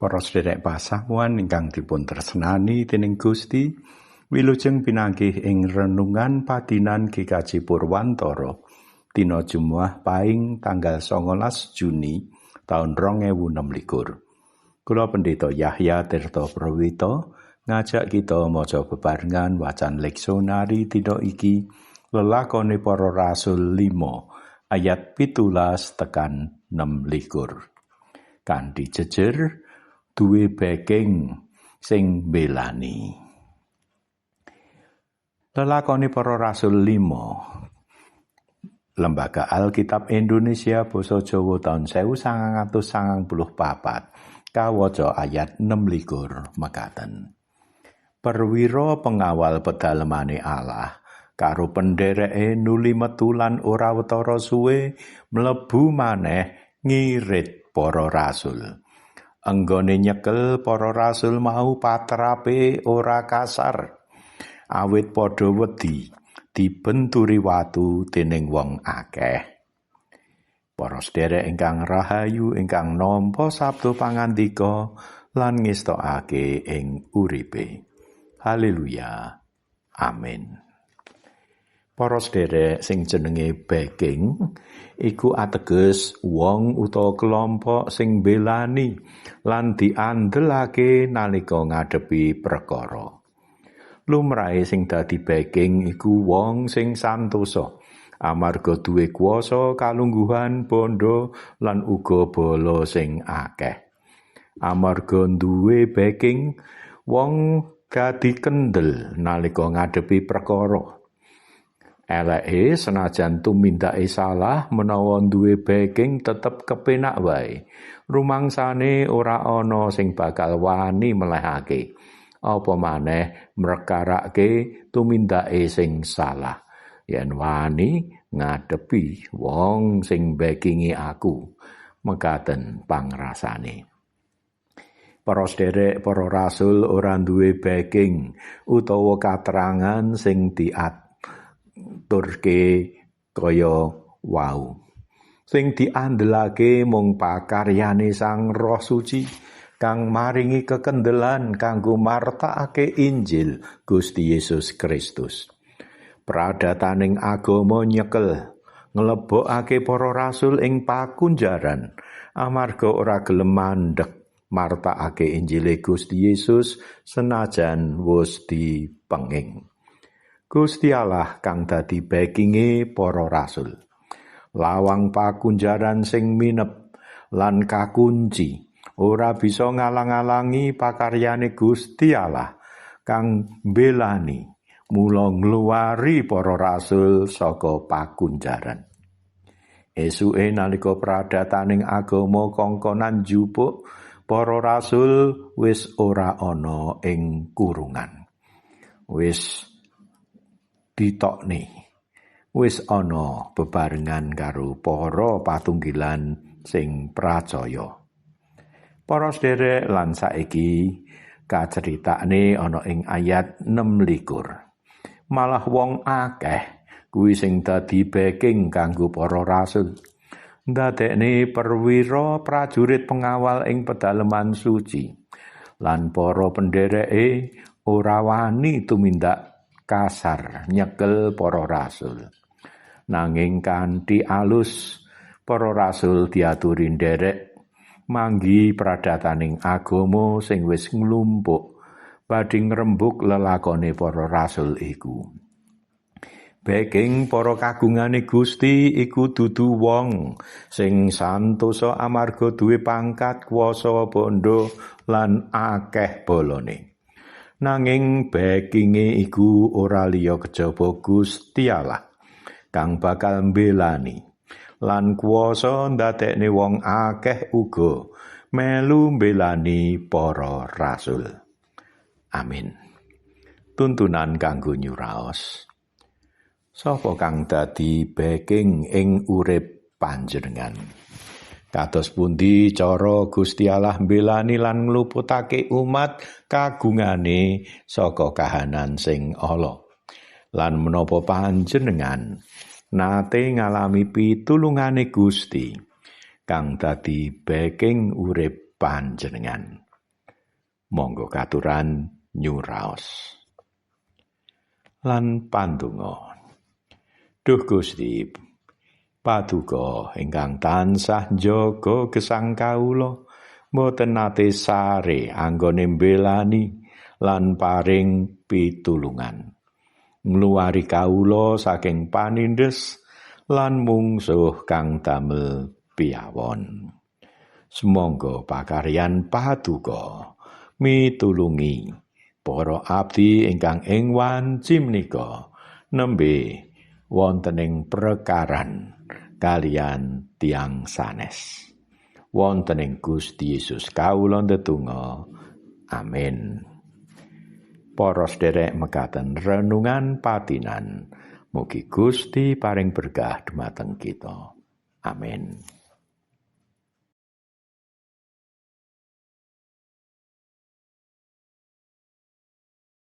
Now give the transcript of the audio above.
Para sederek pasamuan ingkang dipun tresnani dening Gusti, wilujeng pinanggih ing renungan padinan GKJ Purwantara dina Jumat Paing tanggal 19 Juni taun 2026. Kula Pendeta Yahya Tirta Prawita ngajak kita maca bebarengan wacan leksionari dina iki, Lelakone Para Rasul 5 ayat 17 tekan 26. Kanthi jejer, duwe backing sing mbelani. Lelakone Para Rasul 5, Lembaga Alkitab Indonesia Basa Jawa taun 1994, kawaca ayat 26 mekaten. Perwira pengawal pedalemane Allah karo pendereke nuli metu lan ora watara suwe mlebu maneh ngirit para rasul. Enggone nyekel para rasul mau patrape ora kasar, awit padha wedi dibenturi watu dening wong akeh. Para sederek ingkang rahayu ingkang nampa sabda pangandika lan ngestokake ing uripe. Haleluya. Amin. Para sederek, sing jenenge backing iku ateges wong utawa kelompok sing belani lan diandelake nalika ngadepi perkara. Lumrahe sing dadi backing iku wong sing santosa amarga duwe kuasa, kalungguhan, bondo lan uga bala sing akeh. Amarga duwe backing, wong dadi kendel nalika ngadepi perkara. Eleke, senajan tumindake salah, menawa duwe backing tetep kepenak wae. Rumangsane ora ana sing bakal wani melehake. Apa maneh mrekarake tumindake sing salah. Yen wani ngadepi wong sing backingi aku. Mekaten pangrasane. Para sederek, para rasul ora duwe backing utawa katerangan sing diaturke kaya wau. Sing diandelake mung pakaryane Sang Roh Suci kang maringi kekendelan kanggo martakake Injil Gusti Yesus Kristus. Pradataning agama nyekel nglebokake para rasul ing pakunjaran amarga ora gelem mandek martakake Injile Gusti Yesus senajan wis dipenging. Gusti Allah kang dadi backinge para rasul. Lawang pakunjaran sing minep lan kakunci ora bisa ngalang-alangi pakaryane Gusti Allah kang mbelani mula ngluwari para rasul saka pakunjaran. Esuke nalika pradataning agama kongkonan njupuk para rasul, wis ora ana ing kurungan. Wis ditokne. Wis ana bebarengan karo para patunggilan sing pracaya. Para sederek, lan saiki kaceritakne ana ing ayat 26. Malah wong akeh kuwi sing dadi backing kanggo para rasul. Ndadekne perwira prajurit pengawal ing pedaleman suci lan para pendereke ora wani tumindak kasar nyekel para rasul. Nanging kanthi alus para rasul diaturi nderek manggi pradataning agama sing wis nglumpuk badhe ngrembug lelakone para rasul iku. Backing para kagungane Gusti iku dudu wong sing santosa amarga duwe pangkat, kuasa, bondo lan akeh bolone. Nanging backinge iku ora liya kejaba Gusti Allah kang bakal mbelani lan kuwasa ndadekne wong akeh uga melu mbelani para rasul. Amin. Tuntunan kanggo nyuraos. Sapa kang dadi backing ing urip panjenengan? Kados pundi cara Gusti Allah mbelani lan ngluputake umat kagungane saka kahanan sing ala? Lan menapa panjenengan nate ngalami pitulungane Gusti kang dadi backing urip panjenengan? Monggo katuran nyuraos. Lan pandonga. Duh Gusti, Paduka ingkang tansah njaga gesang kawula, mboten nate sare anggone mbelani lan paring pitulungan. Ngluwari kawula saking panindes lan mungsuh kang damel piyawon. Sumangga pakaryan Paduka mitulungi para abdi ingkang ing wanci menika nembe wonten ing prekaran kaliyan tiyang sanes. Wonten ing Gusti Yesus kawula ndedonga. Amin. Para sederek, mekaten renungan patinan. Mugi Gusti paring berkah dumateng kita. Amin.